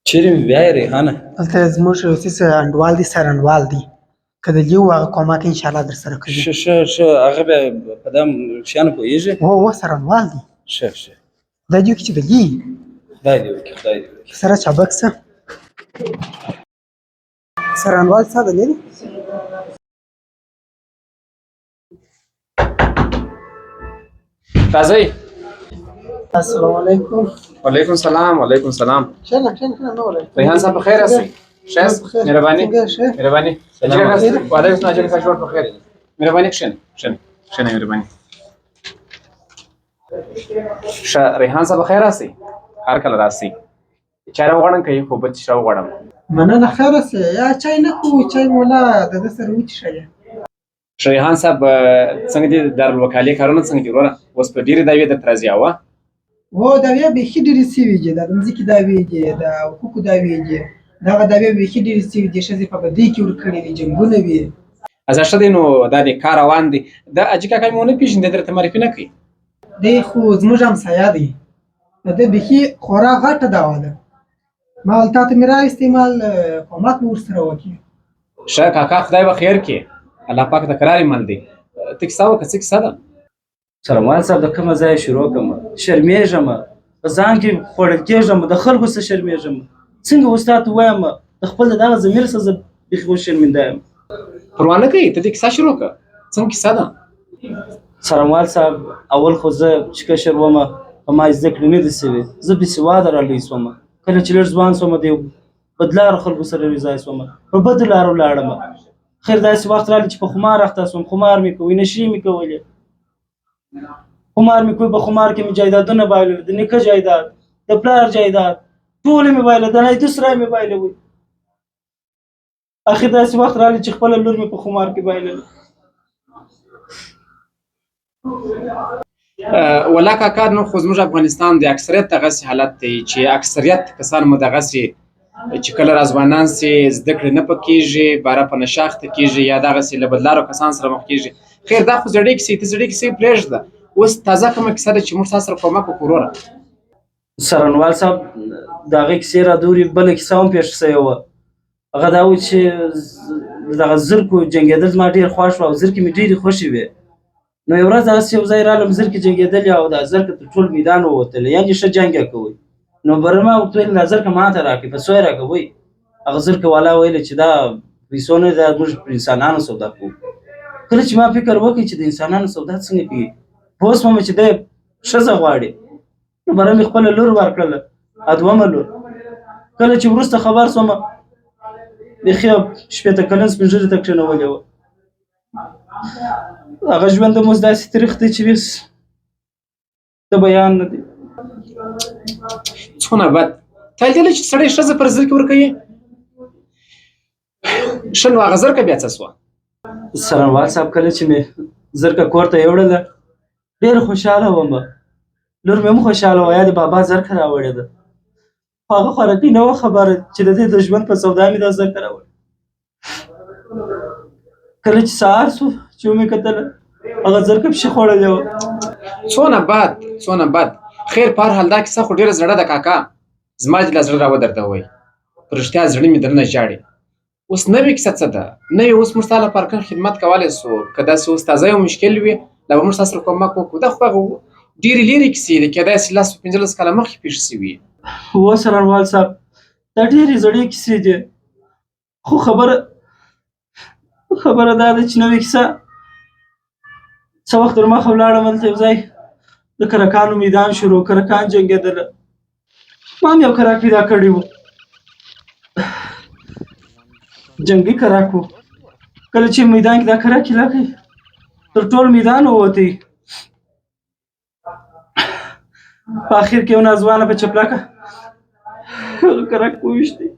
چیرې مې بیایې ریحانه؟ دلته زموږ یو څه انډیوال دی، څارنوال دی، که د لیو هغه کومک انشاءالله در سره کوي. ښه ښه ښه، هغه بیا په دا شیانو پوهېږي؟ هو هو، څارنوال دی. ښه ښه، خدای دې وکړي چې د لي. خدای دې وکړي، خدای دې وکړي. سره چابک شه. څارنوال څه دی لري؟ راځئ. السلام علیکم. وعلیکم سلام، وعلیکم سلام. کښېنه کښېنه کښېنه، نه ولې. ریحان صاحب په خیر راسئ. ښه یاست؟ مهرباني مهرباني. وعلیکم سلام. اجل ښه جوړ په خیر. مهرباني، کښېنه کښېنه کښېنه، مهرباني. ښه ریحان صاحب په خیر راسئ، هر کله راسئ. چای راوغواړم که یخ اوبه چې راوغواړم؟ مننه، خیر اوسې. یا چای نه کوو، چای مولا د ده سره وڅښلې. ښه ریحان صاحب، څنګه دي دارالوکالې کارونه څنګه دي وروره؟ اوس په ډېرې دعوې درته راځي اوه؟ هو، دعوې بیخي ډېرې سوي دي، دا د مځکې دعوې دي، د حقوقو دعوې دي، دغه دعوې بیخي ډېرې سوي دي، ښځې په بدۍ کې ورکړې دي، جنګونه وي. ازه ښه دی، نو دا دی کار روان دی. دا حاجي کاکا مې ونه پېژندی، درته معرفي نه کوي؟ دی خو زموږ همسایه دی، د ده بیخي خورا غټه دعوه ده، مال تا ته مې راوستی، مال کومک به ورسره وکړي. ښه کاکا، خدای به خیر کړي، الله پاک د قرار مل دی. ته کیسه وکړه، څه کیسه ده؟ څارنوال صاحب، د کومه ځایه شروع کړم؟ شرمېږم، په ځان کې خوړل کېږم، د خلکو څخه شرمېږم. څنګه اوس تاته ووایم، د خپل دغه ضمیر څخه زه بیخي اوس شرمنده یم. پروا نه کوي، ته دې کیسه شروع کړه، څنګه کیسه ده؟ څارنوال صاحب، اول خو زه چې کشر وم په ما زده کړې نه دي سوي، زه بې سواده را لوی سوم. کله چې لږ ځوان سوم د یو بدلارو خلکو سره یو ځای سوم، په بدو لارو لاړم. خیر داسې وخت راغلی چې په خمار اخته سوم، خمار مې کوی، نشې مې کولې، خمار مې کوی. په خمار کې مې جایدادونه بایلل، د نیکه جایداد، د پلار جایداد، ټول مې بایلل، د نایدو سرای مې بایلوي. اخر داسې وخت راغلی چې خپله لور مې په خمار کې بایلله. ولا کاکا، نو خو زموږ افغانستان د اکثریت دغسې حالت دی چې اکثریت کسان مو دغسې چې کله را ځوانان سي زده کړې نه پکېږي، باره په نشه اخته کېږي یا دغسې له بدلارو کسان سره مخ کېږي. خیر، دا خو زړې کیسې، ته زړې کیسې پرېږده، اوس تازه کومه کیسه ده چې موږ ستا سره کومک وکړو وروره؟ څارنوال صاحب، د هغې کیسې را دوري بله کیسه هم پېښه شوې وه. هغه دا و چې دغه زرکو جنګېدل زما ډېر خوښ وو او زرکې مې ډېرې خوښې وې. نو یو ورځ داسې یو ځای رالم، زرکې جنګېدلې او دا زرکه تر ټول میدان ووتله، یعنې ښه جنګ یې کوی. نو بره ما ورته ویل دا زرکه ما ته راکړئ، په څو یې راکوئ؟ هغه زرکه والا ویل چې دا پیسو نه، دا موږ پر انسانانو سودا کوو. کله چې ما فکر وکړ چې د انسانانو سودا څنګه کوي، پوه سوم چې دی ښځه غواړي. نو بره مې خپله لور ورکړله، دوهمه لور. کله چې وروسته خبر سوم، بیخي 60 کلن سپین ږیري ته کښېنولې وه. هغه ژوند هم اوس داسې تریخ دی چې هېڅ د بیان نه دی. څونه بد، تا لیدلی چې سړی ښځه پر زرکې ورکوي؟ ښه نو هغه زرکه بیا څه سوه؟ څارنوال صاحب، کله چې مې زرکه کور ته یوړله ډېر خوشحاله وم، لور مې هم خوشحاله وه، یا د بابا زرکه راوړې ده. خو هغه خوراکۍ نه وه خبره چې د دې د ژوند په سودا مې دا زرکه راوړې. کله چې سهار سو چې ومې کتله هغه زرکه پښې خوړلې وه. څونه بد، څونه بد. خیر، په هر حال دا کیسه خو ډېره زړه ده کاکا، زما دې لا زړه راودردوی، په رښتیا زړه مې درنه ژاړي. اوس نوې کیسه څه ده؟ نوې اوس موږ ستا لپاره کوم خدمت کولی سو؟ که داسې اوس تازه یو مشکل وي، لا به موږ ستا سره کومک وکړو. دا خو هغه ډېرې لیرې کیسې دي، کېدای سي 10 15 کاله مخکې پېښې سوي. هو څارنوال صاحب، دا ډېرې زړې کیسې دي، خو خبره دا ده چې نوې کیسه څه وخت در مخه ولاړم، هلته یو ځای د کرکانو میدان شروع، کرکان جنګېدله. ما هم یو کرک پیدا کړی و، جنګي کرک و. کله چې میدان کې دا کرک ایله کړ، تر ټول میدان ووتی. په اخر کې یو ناځوانه په چپلکه هغه کرک وویشتی.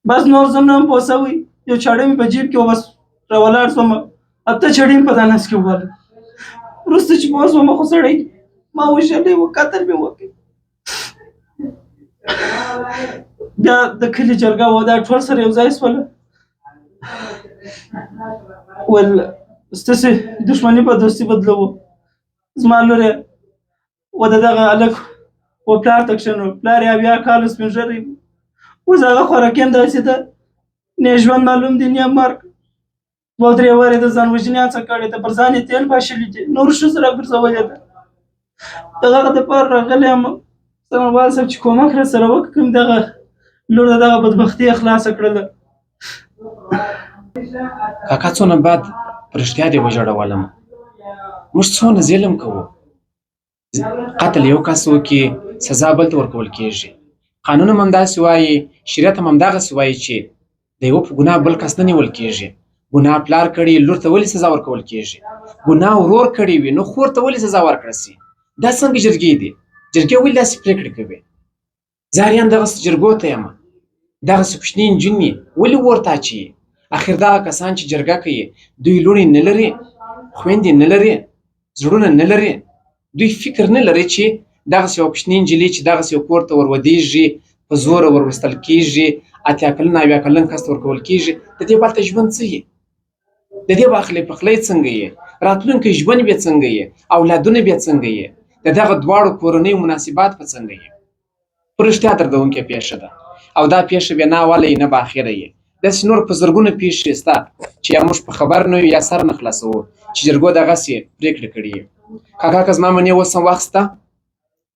بس نور زه نه هم پوه سوی، یو چاړه مې په جیب کې وه، بس راولاړ سوم، اته چړې مې په دا نس کې ووهله. وروسته چې پوه سوم خو سړی ما وژلی و، قتل مې وکړ. بیا د کلي جرګه وه، دا ټول سره یو ځای سول، ویل ستاسې دښمني په دوستي بدلوو. زما لور یې و د دغه هلک و پلار ته کښېنول، پلار یې 70 کالو سپین ږیری و. اوس هغه خوراکي هم داسې ده، نه یې ژوند معلوم دی نه یې مرګ. دوه درې وارې د ځان وژنې هڅه کړې ده، پر ځان یې تېل پاشلي دي، نور ښځو راګرځولې ده. د هغه دپاره راغلی یم څارنوال صاحب چې کومک راسره وکړي، کوم دغه لور د دغه بدبختي یې خلاصه کړله. کاکا څونه بد، په رښتیا دې وژړولم. موږ څونه ظلم کوو. قتل یو کس وکړي، سزا بل ته ورکول کېږي. قانون هم همداسې وایي، شریعت هم همدغسې وایي چې د یوه په ګناه بل کس نه نیول کېږي. ګناه پلار کړي، لور ته ولې سزا ورکول کېږي؟ ګناه ورور کړې وي، نو خور ته ولې سزا ورکړه سي؟ دا څنګه جرګې دي؟ جرګې ولې داسې پرېکړې کوي؟ زه حیران دغسې جرګو ته یم. دغسې کوچنۍ نجونې ولې اور ته اچوي؟ اخر دغه کسان چې جرګه کوي، دوی لوڼې نه لري، خویندې نه لري، زړونه نه لري. دوی فکر نه لري چې دغسې یوه کوچنۍ نجلۍ چې دغسې یو کور ته ورودېږي، په زوره وروستل کېږي، 80 کلن 70 کلن کس ته ورکول کېږي، د دې به هلته ژوند څه وي؟ د دې به اخلي پخلی څنګه یې؟ راتلونکی ژوند به څنګه یې؟ اولادونه به څنګه یې؟ د دغه دواړو کورنیو مناسبات به څنګه یې؟ په رښتیا دردونکې پېښه ده او دا پېښه به نه اوله یې نه به اخره یې. داسې نور په زرګونو پېښې شته چې یا موږ په خبر نه یو یا سر نه خلاصوو چې جرګو دغسې پرېکړې کړې. کاکا که زما منې اوس هم وخت شته،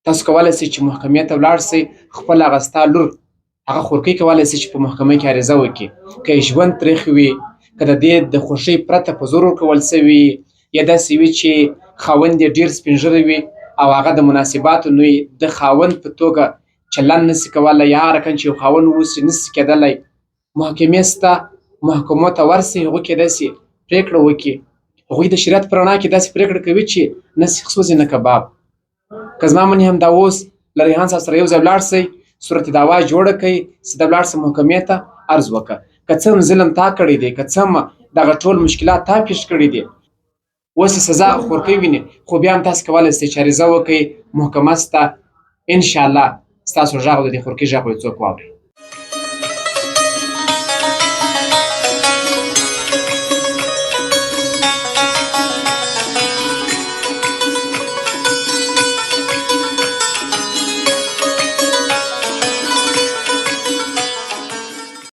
تاسو کولی شئ چې محکمې ته ولاړ شئ، خپل هغه ستا لور هغه خورکۍ کولی شي چې په محکمه کې عریضه وکړي. که یې ژوند تریخ وي، که د دې د خوښۍ پرته په زور ورکول شوي، یا داسې وي چې خاوند یې ډېر سپین ږیری وي او هغه د مناسباتو نوی د خاوند په توګه چلند نشي کولی، یا هغه رقم چې یو خاوند اوسي نشي کېدلی، محکمې شته، محکمو ته ورسي، هغوی کېدای شي پرېکړه وکړي. هغوی د شریعت په رڼا کې داسې پرېکړه کوي چې نه سیخ سوځي نه کباب. که زما منې همدا اوس له ریحان صاحب سره یو ځای ولاړ شئ، صورت دعوا جوړه کړئ، سیده ولاړ شه محکمې ته عرض وکړه. که څه هم ظلم تا کړی دی، که څه هم دغه ټول مشکلات تا پېښ کړي دي، اوس یې سزا خورکۍ ویني، خو بیا هم تاسو کولی شئ چې عریضه وکړئ، محکمه شته، انشاءالله ستاسو غږ او د دې خورکۍ غږ به یې څوک واوري.